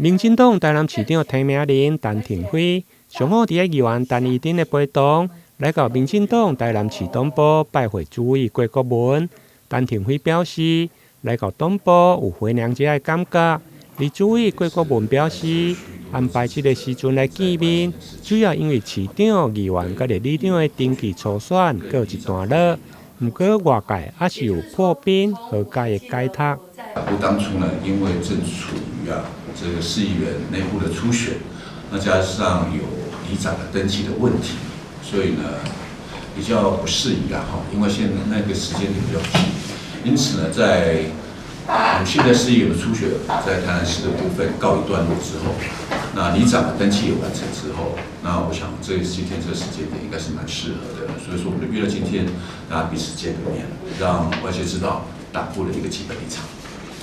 民進黨台南市長提名人陳亭妃上午佇議員陳怡貞的陪同，來到民進黨台南市黨部拜會主委郭國文。陳亭妃表示，來到黨部有回娘家的感覺。而主委郭國文表示，安排這个時陣來見面，主要因為市長、議員佮里長的登記初選告一段落，毋過外界猶是有破冰和解的解讀。不當初呢，因為正處於這個市議員內部的初選，那加上有里長的登記的問題，所以呢比較不適宜啦哈。因為現在那個時間點比較急，因此呢，在我們現在市議員的初選在台南市的部分告一段落之後，那里長的登記也完成之後，那我想這今天這個時間點應該是蠻適合的，所以說我們就約了今天大家彼此見個面，讓外界知道黨部的一個基本立場。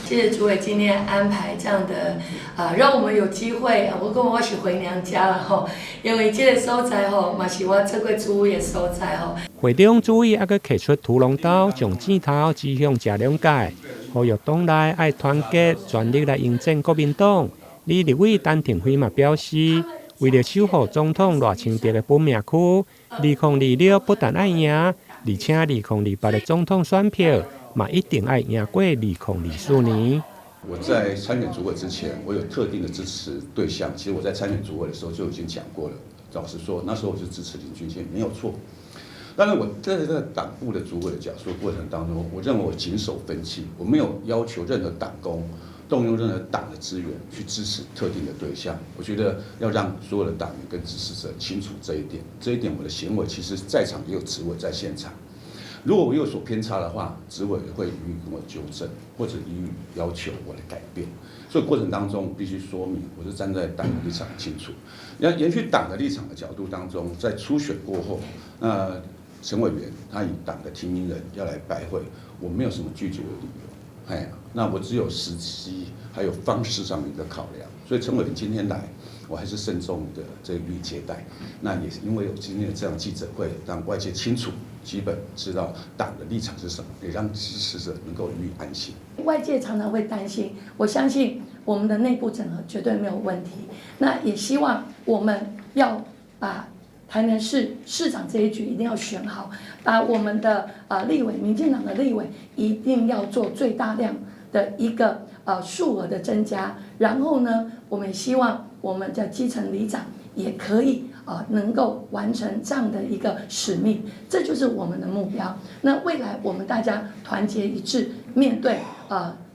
謝謝主委今天安排這樣的啊，讓我們有機會，我講我是回娘家了吼，因為這个所在吼，嘛是我做過主委的所在吼。會中主委猶閣提出屠龍刀，將箭頭指向食兩界，呼籲黨內愛團結，全力來迎戰國民黨。而立委陳亭妃嘛表示，為了守護總統賴清德的本命區，2026不但愛贏，而且2028的總統選票嘛一定愛贏過2024年。我在參選主委之前，我有特定的支持對象。其實我在參選主委的時候就已經講過了。老實說，那時候我就支持林俊憲，沒有錯。當然，我在這個黨部的主委的角色過程當中，我認為我謹守分際，我沒有要求任何黨工動用任何黨的資源去支持特定的對象。我覺得要讓所有的黨員跟支持者清楚這一點。這一點我的行為其實在場也有執委在現場。如果我有所偏差的話，執委會予以跟我糾正，或者予以要求我來改變。所以過程當中，我必須說明，我是站在黨的立場清楚。要延續黨的立場的角度當中，在初選過後，那陳委員他以黨的提名人要來拜會，我沒有什麼拒絕的理由。哎，那我只有時機還有方式上面的考量。所以陳委員今天來，我還是慎重的這予以接待。那也是因為有今天的這樣記者會，讓外界清楚，基本知道黨的立場是什麼，也讓支持者能夠予以安心。外界常常會擔心，我相信我們的內部整合絕對沒有問題。那也希望我們要把台南市市長這一局一定要選好，把我們的立委，民進黨的立委一定要做最大量的一個數額的增加。然後呢，我們希望我們的基層里長也可以能夠完成這樣的一個使命，這就是我們的目標。那未來我們大家團結一致，面對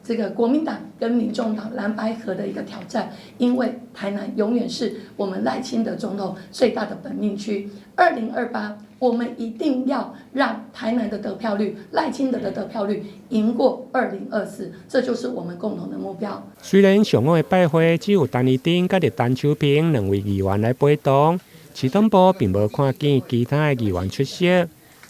這個國民黨跟民眾黨藍白合的一個挑戰，因為台南永遠是我們賴清德總統最大的本命區。2028，我們一定要讓台南的得票率，賴清德的得票率贏過2024，這就是我們共同的目標。雖然上午的拜會只有陳怡貞佮陳秋平兩位議員來陪同，市黨部並無看見其他的議員出席。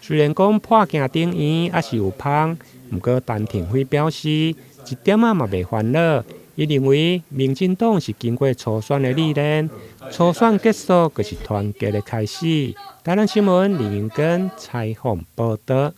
雖然講破鏡頂圓猶是有芳，毋過陳亭妃表示一點仔嘛袂煩惱。伊認為民進黨是經過初選的歷練，初選結束就是團結的開始。台南新聞李明根採訪報導。